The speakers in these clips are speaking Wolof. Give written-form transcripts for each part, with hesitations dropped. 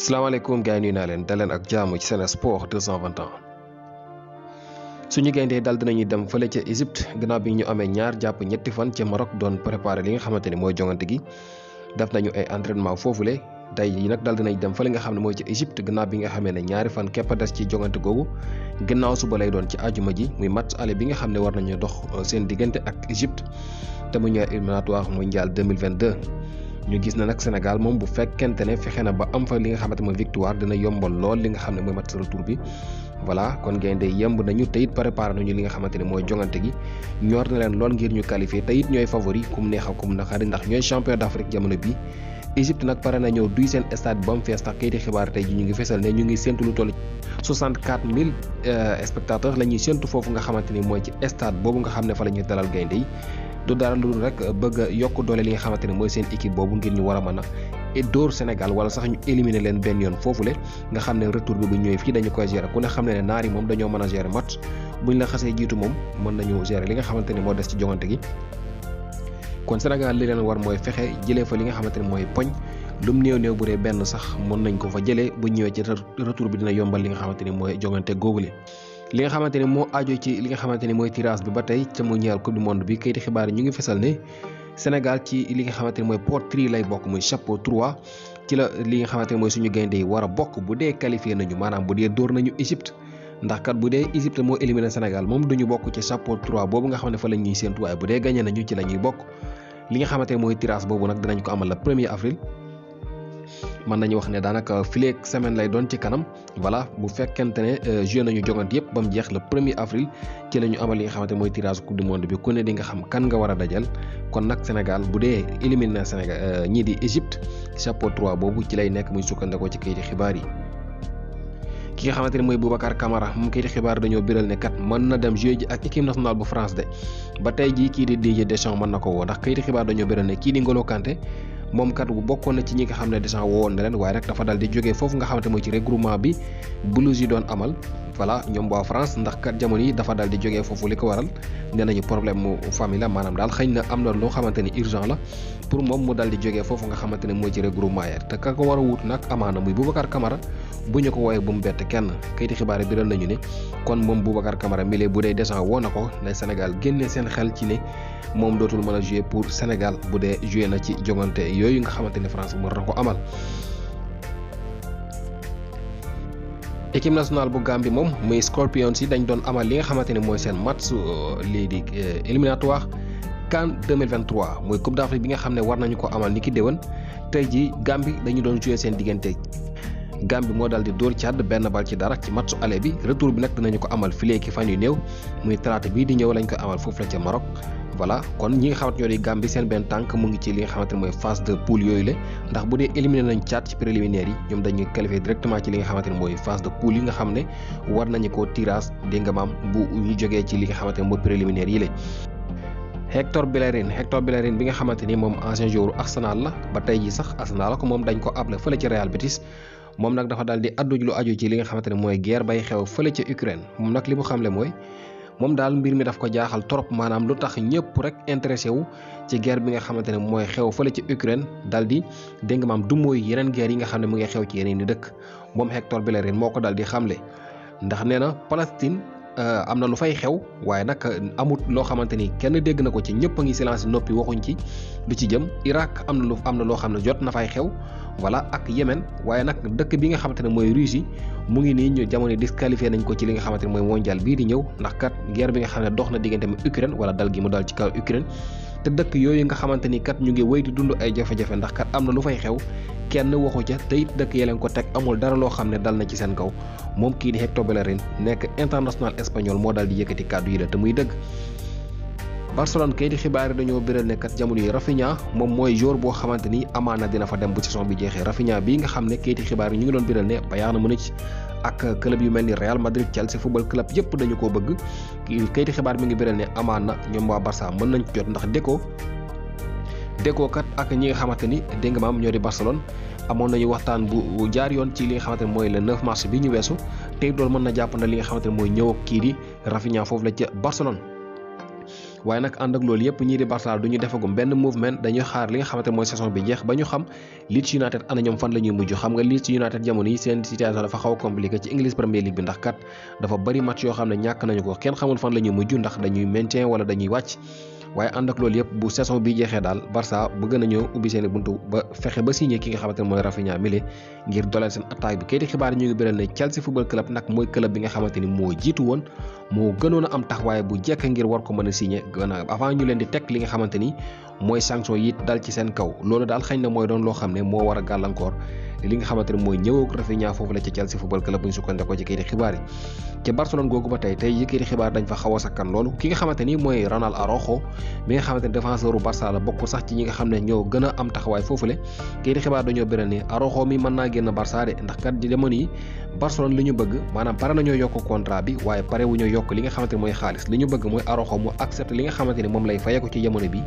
salaamaaleykum gars yi nuyu naa leen daleen ak jaamu ci Sen Sport 221 suñu gayndee dal dinañuy dem fële ca Égypte gannaaw bi ñu amee ñaar jàpp ñetti fan ca Maroc doon préparé li nga xamante ni mooy jongante gi def nañu ay entraînement foofule tey yi nag dal dinañ dem fële nga xam ne mooy ca Égypte gannaaw bi nga xamee ne ñaari fan képp a des ci jongante googu gannaaw suba lay doon ci àjjuma ji muy match aller bi nga xam ne war nañu dox seen diggante ak Égypte te mu ñëw éliminatoire mondial 2022 ñu gis na nag Sénégal moom bu fekkente ne fexe na ba am fa li nga xamante mooy victoire dina yombal lool li nga xam ne mooy match retour bi voilà kon gaynde yemb nañu te it préparé nañu li nga xamante ne mooy jongante gi ñor na leen lool ngir ñu qualifié te it ñooy favori kum neex ak kum naqari ndax ñooy champion d'Afrique jamono bi Égypte nag pare na ñëw duy seen stade ba mu fees tax kayiti xibaar tey ji ñu ngi fesal ne ñu ngi séntu lu toll 64000 spectateurs la ñuy séntu foofu nga xamante ni mooy ci stade boobu nga xam ne fa la ñuy dalal gaynde yi du dara lu rek bëgg a yokk doole li nga xamante ne mooy seen équipe boobu ngir ñu war a mën a dóor Sénégal wala sax ñu éliminer leen benn yoon foofule nga xam ne retour bi bu ñëwee fii dañu koy gérer ku ne xam ne naar yi moom dañoo mën a gérer match buñ la xasee jiitu moom mën nañu gérer li nga xamante ne moo des ci jongante gi kon Sénégal li leen war mooy fexe jëlee fa li nga xamante ne mooy poñ lum néew bu dee benn sax mën nañ ko fa jëlee bu ñëwee ci retour bi dina yombal li nga xamante ni mooy jongante googule li nga xamante ni moo aajo ci li nga xamante ni mooy tirage bi ba tey ca mu ñeel coupe du monde bi kayiti xibaar yi ñu ngi fesal ne Sénégal ci li nga xamante ni mooy pot 3 lay bokk muy chapeau 3 ci la li nga xamante ni mooy suñu gaynde yi war a bokk bu dee qualifié nañu maanaam bu dee dóor nañu Égypte ndax kat bu dee Égypte moo éliminé Sénégal moom duñu bokk ci chapeau 3 boobu nga xam ne fa la ñuy séentu waaye bu dee gagné nañu ci la ñuy bokk li nga xamante ni mooy tirage boobu nag dinañ ko amal le 1er avril mën nañu wax ne daanaka fileeg semaine lay doon ci kanam voilà bu fekkente ne joué nañu jogante yëpp ba mu jeex le 1er avril ci la ñu amal li nga xamante mooy tirage coupe du monde bi ku ne di nga xam kan nga war a dajal kon nag Sénégal bu dee éliminé na Sénégal ñii di Égypte chapeau 3 boobu ci lay nekk muy sukkandikoo ci kayiti xibaar yi. ki nga xamante ne mooy Boubacar Camara moom kayiti xibaar dañoo biral ne kat mën na dem joué ji ak équipe nationale bu France de ba tey jii kii di Didier Deschamps mën na ko woo ndax kayiti xibaar dañoo biral ne kii di N'Golo Kanté moom kat bu bokkoon na ci ñi nga xam ne Deschamps woowoon na leen waaye rek dafa dal di jógee foofu nga xamante mooy ci regroupement bi Blues yi doon amal voilà ñoom waa France ndax kat jamono yi dafa dal di jógee foofu li ko waral nee nañu problème mu famille la maanaam daal xëy na am na loo xamante ni urgent la pour moom mu dal di jógee foofu nga xamante ne mooy ci regroupement ya te ka ko war a wut nag amaana muy Boubacar Camara bu ñu ko wooyee bu mu bett kenn kayiti xibaar yi biral nañu ne kon moom Boubacar Camara mile bu dee Deschamps woo na ko ne Sénégal génne seen xel ci ne moom dootul mën a jouer pour Sénégal bu dee jouer na ci jongante yooyu nga xamante ne France war na ko amal. équipe nationale bu Gambie moom muy Scorpions yi dañ doon amal li nga xamante ne mooy seen match lii di éliminatoire CAN 2023 mooy Coupe d'Afrique bi nga xam ne war nañu ko amal ni ki déwén tey jii Gambie dañu doon jouer seen diggante. Gambie moo daal di dóor Tchad benn bal ci dara ci match aller bi retour bi nag dinañu ko amal fileeki fan yu néew muy talaata bii di ñëw lañ ko amal foofu la ca Maroc voilà kon ñi nga xamante ñoo di Gambie seen benn tànk mu ngi ci li nga xamante ne mooy phase de poule yooyu la ndax bu dee éliminé nañ Tchad ci préliminaire yi ñoom dañuy qualifié directement ci li nga xamante ne mooy phase de poule yi nga xam ne war nañu ko tirage dégg nga maam bu ñu jógee ci li nga xamante ne mooy préliminaire yi la Hector Bellerin bi nga xamante ni moom ancien joueur Arsenal la ba tey ji sax Arsenal la ko moom dañ ko able fële ci Real Betis moom nag dafa daal di addu lu aju ci li nga xamante ne mooy guerre bay xew fële ca Ukraine moom nag li mu xamle mooy moom daal mbir mi daf ko jaaxal trop maanaam lu tax ñëpp rek intéressé wu ci guerre bi nga xamante ne mooy xew fële ca Ukraine daal di dégg nga maam du mooy yeneen guerre yi nga xam ne mu ngi xew ci yeneen i dëkk moom Hector Bellerin moo ko daal di xamle ndax nee na Palestine am na lu fay xew waaye nag amut loo xamante ni kenn dégg na ko ci ñëpp a ngi silence noppi waxuñ ci lu ci jëm Irak am na loo xam ne jot na fay xew voilà ak Yémen waaye nag dëkk bi nga xamante ne mooy Russie mu ngi nii ñu jamono disqualifié nañ ko ci li nga xamante ne mooy mondial bii di ñëw ndax kat guerre bi nga xam ne dox na diggante mu Ukraine wala dal gi mu dal ci kaw Ukraine te dëkk yooyu nga xamante ni kat ñu ngi wéy di dund ay jafe-jafe ndax kat am na lu fay xew kenn waxu ca te it dëkk yeleen ko teg amul dara loo xam ne dal na ci seen kaw moom kii di Hector Bellerin nekk international espagnol moo daal di yëkkati kàddu yi la te muy dëgg. Barcelone kay di xibaar yi dañoo biral ne kat jamono yi Rafinha moom mooy joueur boo xamante ni amaana dina fa dem bu saison bi jeexee Rafinha bii nga xam ne kayiti xibaar yi ñu ngi doon biral ne Bayern Munich ak club yu mel ni Real Madrid Chelsea football club yëpp dañu koo bëgg kayiti xibaar mi ngi biral ne amaana ñoom waa Barça mën nañ jot ndax Deco kat ak ñi nga xamante ni dégg nga maam ñoo di Barcelone amoon nañu waxtaan bu jaar yoon ci li nga xamante ne mooy le 9 mars bi ñu weesu tey loolu mën na jàpp na li nga xamante ne mooy ñëw ak kii di Rafinha foofu la ca Barcelone. waaye nag ànd ak loolu yëpp ñii di Barça du ñu defagum benn mouvement dañuy xaar li nga xamante mooy saison bi jeex ba ñu xam Leeds United ana ñoom fan la ñuy mujj. xam nga Leeds United jamono yi seen situation dafa xaw a compliqué ci English Premier League bi ndax kat dafa bari match yoo xam ne ñàkk nañu ko kenn xamul fan la ñuy mujj ndax dañuy maintien wala dañuy wàcc. waaye ànd ak loolu yëpp bu saison bi jeexee daal Barça bëgg nañoo ubbi seen buntu ba fexe ba signé ki nga xamante ne mooy Rafinha Mile ngir doleel seen attaque bi. kayiti xibaar ñu ngi biral ne Chelsea Football Club nag mooy club bi nga xamante ni moo jiitu woon moo gënoon a am taxawaay bu jekk ngir war ko mën a signé gannaaw avant ñu leen di teg li nga xamante ni mooy sanction yi dal ci seen kaw. loolu daal xëy na mooy doon loo xam ne moo war a gàllankoor li nga xamante ne mooy ñëw Rafinha foofu la ci Chelsea Football Club bu ñu sukkandikoo ci kayiti xibaar yi. ca Barcelone googu ba tey yi kayiti xibaar dañ fa xaw a sakkan loolu ki nga xamante ni mooy Ronald Araujo mi nga xamante ni défenseur u Barça la bokk sax ci ñi nga xam ne ñoo gën a am taxawaay foofule kayiti xibaar dañoo biral ne Araujo mi mën naa génn Barça de ndax kat jamono yi Barcelone li ñu bëgg maanaam pare nañoo yokk contrat bi waaye pare wu ñu yokk li nga xamante ni mooy xaalis li ñu bëgg mooy Araujo mu accepte li nga xamante ni moom lay fayeeko ci jamono bi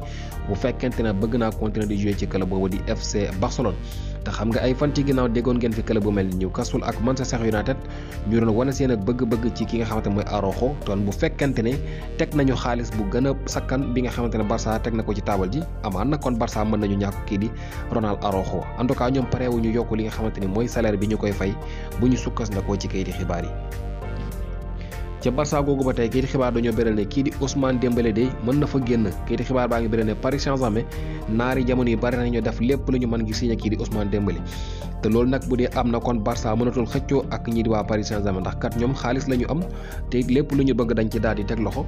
bu fekkente ne bëgg naa continuer di jouer ci club boobu di FC Barcelone. te xam nga ay fan ci ginnaaw déggoon ngeen fi club bu mel ni Newcastle ak Manchester United ñu doon wane seen ak bëgg-bëgg ci ki nga xamante ne mooy Araujo ton bu fekkente ne teg nañu xaalis bu gën a sakkan bi nga xamante ne Barça teg na ko ci taabal ji amaan na kon Barça mën nañu ñàkk kii di Ronald Araujo en tout cas ñoom pare wu ñu yokk li nga xamante ni mooy salaire bi ñu koy fay bu ñu sukkandikoo ci kayiti xibaar yi. ca Barça googu ba tey kayiti xibaar dañoo beral ne kii di Ousmane Dembélé de mën na fa génn kayiti xibaar baa ngi beral ne Paris Saint-Germain naari jamono yi bari nañu def lépp lu ñu mën ngir signé kii di Ousmane Dembélé te loolu nag bu dee am na kon Barça mënatul xëccoo ak ñii di waa Paris Saint-Germain ndax kat ñoom xaalis la ñu am te lépp lu ñu bëgg dañ ci daal di teg loxo.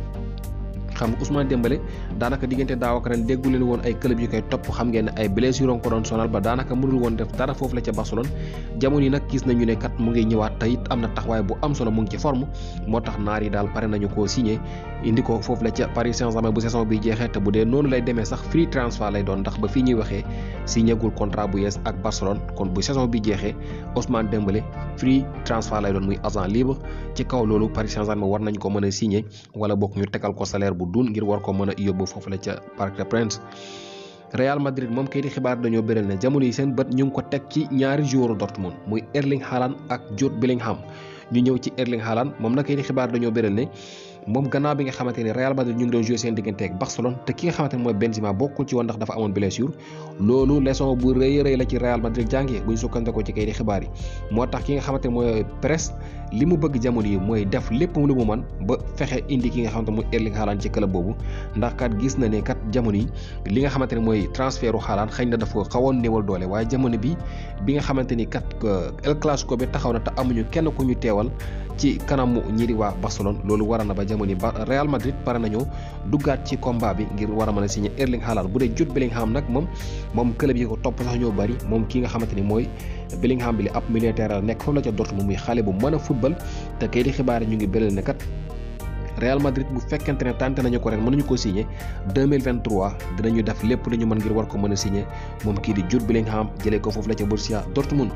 xam nga Ousmane Dembélé daanaka diggante daaw ak ren déggu leen woon ay club yu koy topp xam ngeen ne ay blessure ko doon sonal ba daanaka mënul woon def dara foofu la ca Barcelone jamono yi nag gis nañu ne kat mu ngi ñëwaat te it am na taxawaay bu am solo mu ngi ci forme moo tax naar yi daal pare nañu koo signé indi ko foofu la ca Paris Saint-Germain bu saison bi jeexee te bu dee noonu lay demee sax free transfer lay doon ndax ba fii ñuy waxee signé gul contrat bu yees ak Barcelone kon bu saison bi jeexee Ousmane Dembélé free transfer lay doon muy agent libre ci kaw loolu Paris Saint-Germain war nañ ko mën a signé wala bokk ñu tegal ko salaire bu dun ngir war ko mën a yóbbu foofu la ca Parc des Princes. Real Madrid moom kay di xibaar dañoo bëral ne jamono yi seen bët ñu ngi ko teg ci ñaari joueur Dortmund muy Erling Haaland ak Jude Bellingham ñu ñëw ci Erling Haaland moom nag kay di xibaar dañoo bëral ne moom gannaaw bi nga xamante ne Real Madrid ñu ngi doon jouer seen diggante ak Barcelone te ki nga xamante ne mooy Benzema bokkul ci woon ndax dafa amoon blessure loolu leçon bu rëy rëy la ci Real Madrid jàngee bu ñu sukkandikoo ci kay di xibaar yi moo tax ki nga xamante ne mooy Perez li mu bëgg jamono yi mooy def lépp lu mu mën ba fexe indi ki nga xamante ne mooy Erling Haaland ci club boobu ndax kat gis na ne kat jamono yi li nga xamante ne mooy transferu Haaland xëy na dafa xawoon néewal doole waaye jamono bi nga xamante ni kat El Clasico bi taxaw na te amuñu kenn ku ñu teewal ci kanamu ñi di waa Barcelone loolu war na ba jamono yi Real Madrid pare nañoo duggaat ci combat bi ngir war a mën a signé Erling Haaland bu dee Jude Bellingham nag moom club yi ko topp sax ñoo bari moom ki nga xamante ni mooy Bellingham bi li ab militaire la nekk foofu la ca Dortmund muy xale bu mën a football te kay di xibaar yi ñu ngi bëral ne kat Real Madrid bu fekkente ne tànte nañu ko ren mënuñu ko signé 2023 dinañu def lépp lu ñu mën ngir war ko mën a signé moom kii di Jude Bellingham jëlee ko foofu la ca Borussia Dortmund.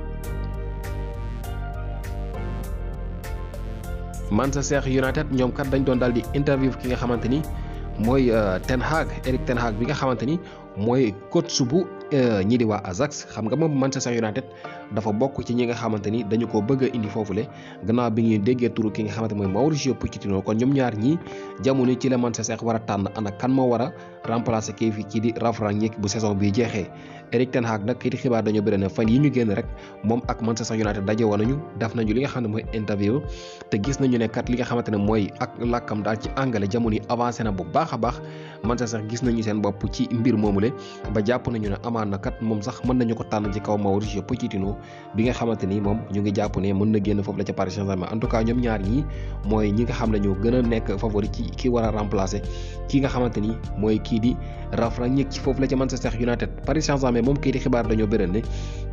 Manchester United ñoom kat dañ doon daal di interview ki nga xamante ni mooy Ten Hag Erik Ten Hag bi nga xamante ni mooy coach bu ñi di waa Ajax xam nga moom Manchester United dafa bokk ci ñi nga xamante ni dañu ko bëgg a indi foofule gannaaw bi ñuy déggee turu ki nga xamante mooy Mauricio Pochettino kon ñoom ñaar ñii jamono ci la Manchester war a tànn ana kan moo war a remplacer kii fi ci di Ralf Rangnick bu saison bi jeexee. Erik Ten Hag nag kii di xibaar dañoo bëri ne fan yi ñu génn rek moom ak Manchester United daje woon nañu def nañu li nga xam ne mooy interview te gis nañu ne kat li nga xamante ne mooy ak làkkam daal ci anglais jamono yi avancé na bu baax a baax Manchester gis nañu seen bopp ci mbir moomule ba jàpp nañu ne amaan na kat moom sax mën nañu ko tànn ci kaw Mauricio Pochettino bi nga xamante ni moom ñu ngi jàpp ne mën na génn foofu la ca Paris Saint-Germain en tout cas ñoom ñaar ñii mooy ñi nga xam ne ñoo gën a nekk favori ci ki war a remplacer ki nga xamante ni mooy kii di Ralf Rangnick ci foofu la ca Manchester United. Paris Saint-Germain moom kii di xibaar dañoo bëral ne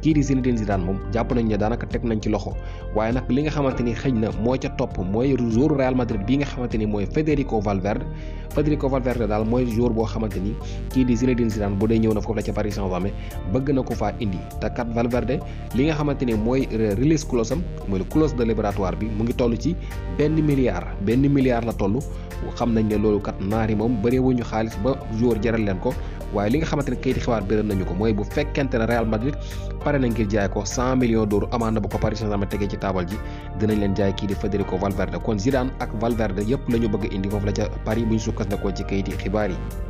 kii di Zinedine Zidane moom jàpp nañ ne daanaka teg nañ ci loxo waaye nag li nga xamante ni xëy na moo ca topp mooy joueur Real Madrid bi nga xamante ni mooy Federico Valverde daal mooy joueur boo xamante ni kii di Zinedine Zidane bu dee ñëw na foofu la ca Paris Saint-Germain bëgg na ko faa indi te kat Valverde li nga xamante ni mooy release clause am mooy clause de libératoire bi mu ngi toll ci benn milliard la toll xam nañ ne loolu kat naari moom bëreewuñu xaalis ba joueur jaral leen ko waaye li nga xamante ne kayiti xibaar biral nañu ko mooy bu fekkente ne Real Madrid pare na ngir jaay ko 100 millions d'euros amande bu ko Paris Saint-Germain tegee ci taabal ji dinañ leen jaay kii di Federico Valverde kon Zidane ak Valverde yëpp la ñu bëgg indi foofu la ca Paris bu ñu sukkandikoo ci kayiti xibaar yi.